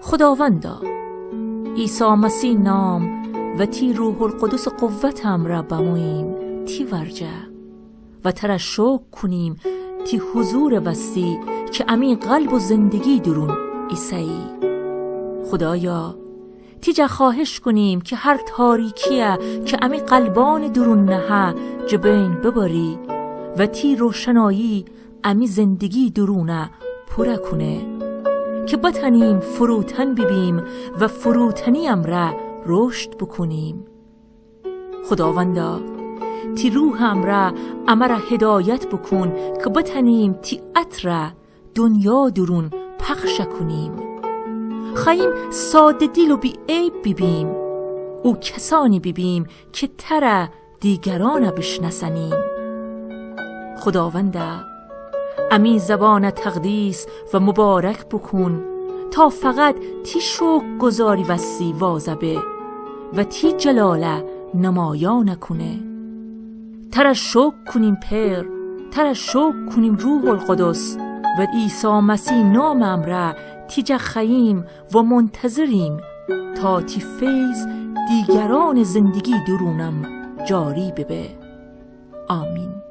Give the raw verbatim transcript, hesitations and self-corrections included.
خوداوندا، عیسی مسیح نام و تی روح‌القدس قوت امرأ بموییم تی ورجه و تره شکر کونیم تی حضور وسی که امی قلب و زندگی دورون ایسه‌یی. خودایا، تی جا خواهش کونیم که هر تاریکیه که امی قلبان دورون نهه جه بین ببری و تی روشنایی امی زندگی دورونه پوره کونه که بتانیم فروتن بیبیم و فروتنی امرأ رشد بوکونیم. خوداوندا، تی روح امرأ امره هدایت بوکون که بتانیم تی عطره دنیا دورون پخش کونیم. خوأییم ساده دیل و بی‌عیب بیبیم، او کسانی بیبیم که تره دیگرانه بیشنأسنیم. خوداوندا، امی زبانه تقدیس و مبارک بوکون تا فقط تی شکرگزاری وسی وازه به و تی جلاله نمایان کونه. تره شکر کونیم پئر، تره شکر کونیم روح‌القدس و عیسی مسیح نام امرأ تی جا خوأییم و منتظریم تا تی فیض دیگران زندگی دورونم جاری ببه. آمین.